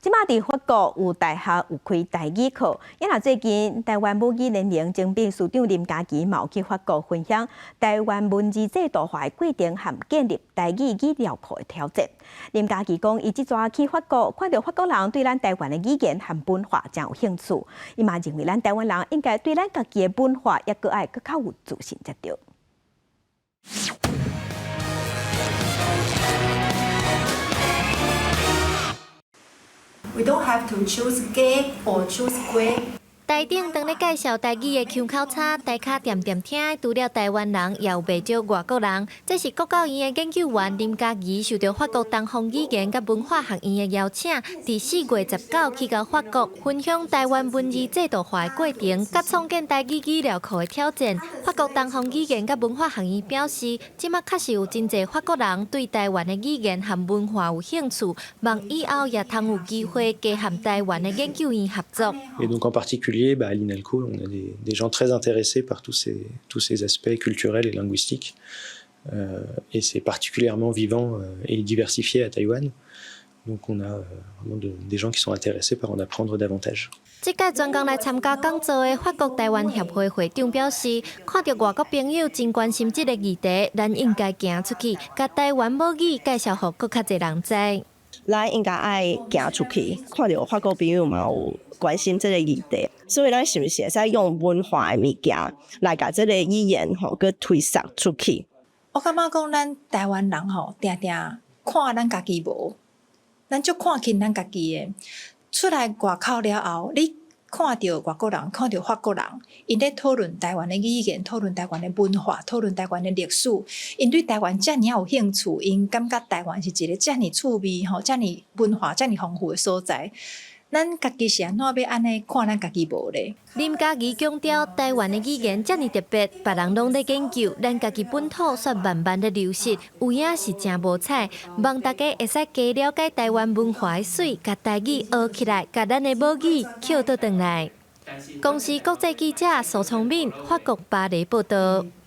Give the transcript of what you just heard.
這馬佇法國有大學有開台語課，啊若最近台灣母語聯盟前秘書長林佳琪嘛有去法國分享台灣文字制度化的過程和建立台語語料庫的挑戰。林佳琪講，伊這逝去法國，看著法國人對咱台灣的語言和文化誠有興趣，伊嘛認為咱台灣人應該對咱家己的文化猶閣愛閣較有自信才對。 We don't have to choose 雞 or choose 龜。台頂當咧介紹台語的腔口差，台跤恬恬聽的，除了台灣人，也有袂少外國人。這是國教院的研究員林佳儀受著法國東方語言佮文化學院的邀請，佇4月19去到法國，分享台灣文字制度化的過程，佮創建台語語料庫的挑戰。法國東方語言佮文化學院表示，這馬確實有真濟法國人對台灣的語言和文化有興趣，望以後也通有機會加和台灣的研究院合作。 Et donc en particulier, bah, à l'INALCO, on a des gens très intéressés par tous ces aspects culturels et linguistiques. Et c'est particulièrement vivant et diversifié à Taïwan. Donc on a vraiment des gens qui sont intéressés par en apprendre davantage. 這屆專工來參加講座的法國台灣協會會長表示，看著外國朋友真關心這个議題，咱應該行出去，共台灣母語介紹予閣較濟人知。咱應該愛行出去，看著法國朋友嘛有關心這个議題，所以咱是毋是會使用文化的物件來共這个語言吼閣推捒出去？我感覺講咱台灣人吼，定定看咱家己無，咱足看輕咱家己的。出來外口了後，你看著外國人，看著法國人，𪜶咧討論台灣的語言，討論台灣的文化，討論台灣的歷史，𪜶對台灣遮爾有興趣，𪜶感覺台灣是一个遮爾趣味吼，遮爾文化遮爾豐富的所在。咱家己是按怎欲按呢看咱家己無咧？林佳儀強調，台灣的語言遮爾特別，別人攏咧研究，咱家己本土卻慢慢咧流失，有影是誠無彩。望大家會使加了解台灣文化的媠，共台語學起來，共咱的母語抾倒轉來。公視國際記者蘇聰敏，法國巴黎報導。